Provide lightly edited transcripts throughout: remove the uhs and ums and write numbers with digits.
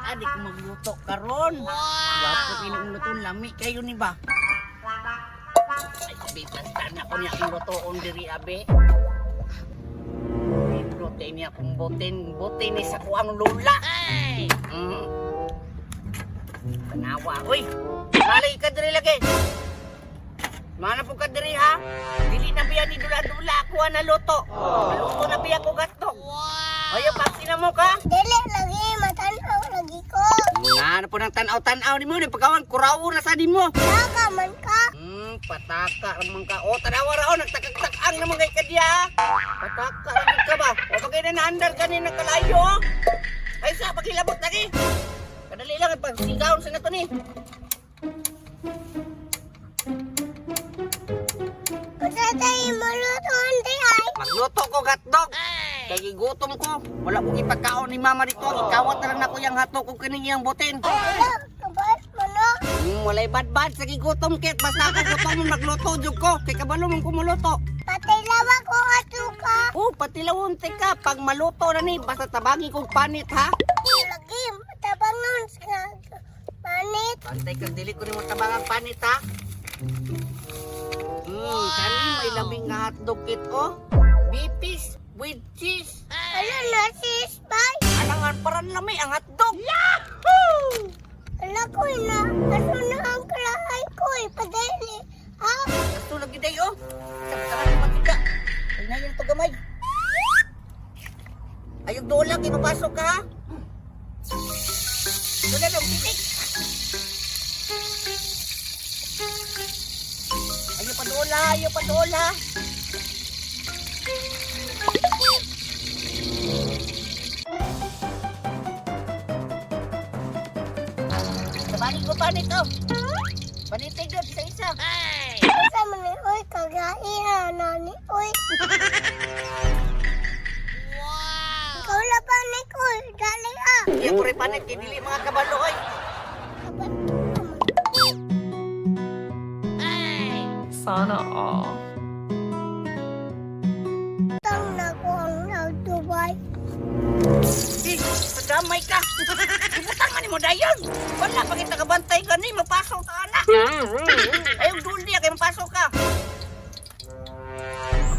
Adi ko magluto karon. Wow. Gwapo kini luto, lami kayo ni ba? Ay, abi, basta na ko niya akong lutoon diri, abi. Luto niya akong botin. Botin ni sa kuang lula. Tanawa, uy. Malay ka diri lagi. Mana po ka diri ha? Dili na biya ni dula-dula ako na luto. Naluto na biya ko gatog. Wow. Ayaw, pati na mo ka. Dili lagi, matanaw lagi ko. Na, ano po ng tanaw-tanaw ni mo, ni pagkawan, kurawo na sa di mo. Naka man ka. Pataka ramang ka. O, tanawa ra o, nagtakag-takang naman kay kadya. Pataka ramang ka ba? O, bagay na naandar ka ni nakalayo. Oh. Ay, sa, paghilabot lagi. Kadali lang, pagsigaw sa nato ni. Unsa tayo maluto di ay? Magluto ko gatdog. Kay gigutom ko. Wala kong ipagkaon ni mama dito. Ikawat na lang nako yang hato ko kining iyang butin. Wala, kabas mo no. Walay bad-bad sa gigutom kit. Basta ako gutom magluto jud ko. Kay kabalo mong kumuluto. Patilaw ko atuka. Oh, patilawon ka. Pag maluto na ni, basta tabangi kong panit ha. Lagi, tabangon sa panit. Bantay kag dili ko nimo tabangan panit ha. Kani may labing nga hotdog kit oh. Bipis with cheese. Ano na sis, bay? Alangan paran lami ang hotdog. Yahoo! Ala ko na, aso na ang kalahay ko eh, padali. Ha? Kasto lagi day oh. Sabtaran ni magika. Ay na yung pagamay. Ayog doon lang, ipapasok ka ha. Doon na lang, titik. Ayaw pa doon ha, ayaw pa doon ha. Sabani ko pa nito. Panitig doon sa isa. Asa man ni oy, kagain na ni oy. Wow! Ikaw na pa ni oy, dali ah. Iya ko rin panit, kay dili mga kabalo oy. Kabat ka man. Sana all. Tang na ko ang nagdubay. Eh, padamay ka. Ibutang man nimo dayon. Wala pa kita kabantay gani, mapasok ka ana. Ayong dul niya kay mapasok ka.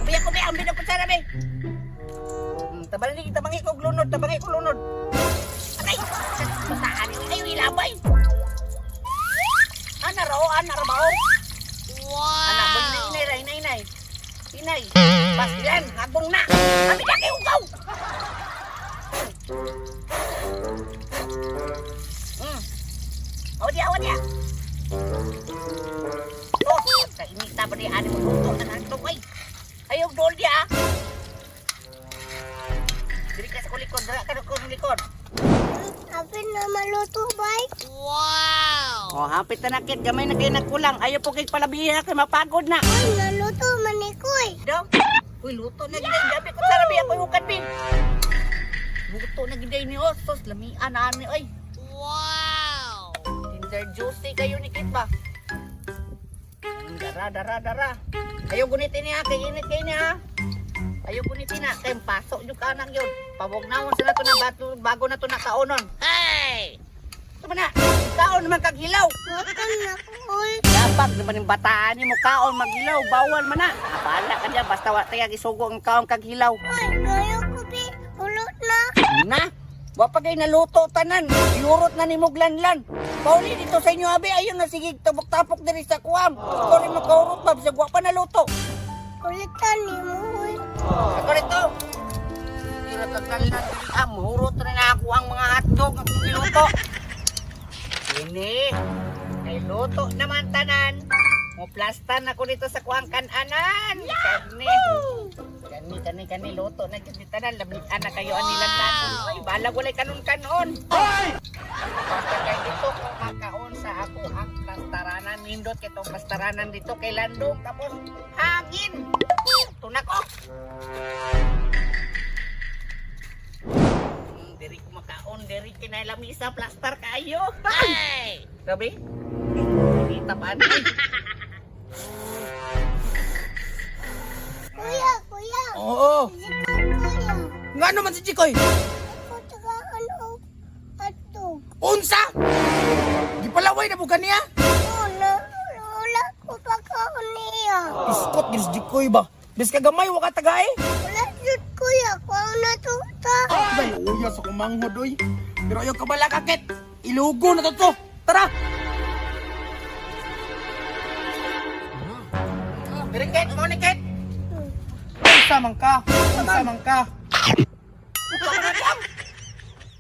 Kuya kuya ang binang kutsara be. Tabali tabangi ko lunod, tabangi ko lunod. Aray, bataan ni ayo ilabay. Ana raw, ana ra bao. Wow. Ana boy inay inay ra inay inay. Inay. Basilan, agong na. Abi na kay ugaw. Awa dia, awa dia. Oh, sa inita pa di ani mo luto na lang oy. Ayaw dol dia. Ah. Diri ka sa kulikod, dira ka sa kulikod. Apin na maluto bay. Oh, hapit na nakit, gamay na kayo nagkulang. Ayaw po kay palabihin kay mapagod na. Oy, naluto man ni koy. Daw. Uy, luto na giday. Gabi ko sarabi ako yung bi. Luto na giday ni Osos, lamian na ani oy. Wow! Tender juicy kayo ni Kit ba? Dara, dara, dara. Ayaw gunitin niya, kay init kayo niya. Ayaw gunitin na, kay pasok yung kanang yun. Pawag na sa na to na bato, bago na to nakaonon. Hey! Tama na, kaon naman kag hilaw. Gutom na ko oy. Dapat naman yung bataan ni mo kaon maghilaw, bawal man na. Abala ka diyan, basta wa tayo isugo ang kaon kag hilaw. Oy, gayo ko bi. Ulot na. Na, wa pa kay naluto tanan. Yurot na ni Muglanlan. Pauli dito sa inyo abi ayon na sige tabok-tapok diri sa kuam. Ikaw rin makaurot ba bisag wa pa naluto. Kulitan ni mo oy. Ako rito. Tira taglanlan diri ah, mahurot na na ako ang mga hotdog akong giluto. Ini, kay luto naman tanan. Muplastan ako dito sa kuang kananan. Kani. Kani kani kani luto na gyud ni tanan lamian na kayo anilang tanan. Oy, balag walay kanon-kanon. Basta kay dito ko makaon sa ako ang plastaranan nindot kay tong plastaranan dito kay landong tapos hangin. Tunak ko. Diri ko makaon, diri kinailamisa plastar kayo. Ay! Sabi? Hindi tapan. Kuya, kuya. Oo. Si kuya. Nga naman si Chikoy. Ako tagaan og hotdog. Nalipay na po ka niya. Una, wala ko pagkaon niya. Iskot gis Jikoy ba? Bis ka gamay wa ka tagay. Wala jud kuya, kuha na to ta. Ay, uya sa kumanghod oy. Pero ayaw kabala kakit. Ilugo na to to. Tara. Biringkit, mo ni Kit. Unsa man ka? Unsa man ka?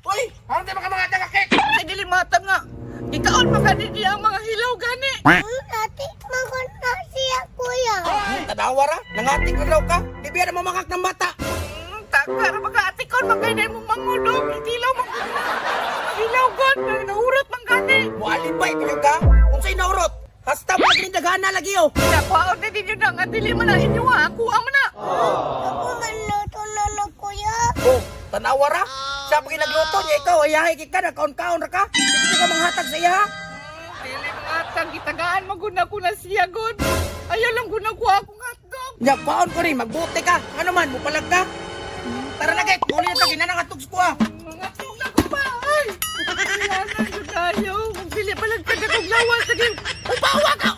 Uy, ano di ba ka mga taga Kit? Ay, dili matag nga. Ikaon pa gani niya ang mga hilaw gani. Dati mangon na siya kuya. Tanawa ra, nangatik na daw ka. Di biya na mamakak ng bata. Taka ra baka atikon man kay mo mangulog. Hilaw man. Hilaw god, naurot man gani. Mualibay kayo ka? Unsay naurot? Hasta mo lagi dagana lagi oh. Nakuhaon na ninyo na nga dili man na inyo ha. Kuha mo na. Ako man luto na na kuya. Oh, tanawa ra. Siya pag nagluto niya ikaw, ayahay ka na kaon-kaon ra ka. Hindi ka manghatag sa iya. ha? Dili mga tang gitagaan man gud na ko na siya god. Ayaw lang gud na ko akong hotdog. Nya kaon ko rin, magbuti ka. Ano man, mupalag ka. Tara na kay, muli na to ginanang atog ko ah. Mga tug na ko pa ay. Wala na jud tayo. Kung dili pa lang kag lawas sige. Upawa ka.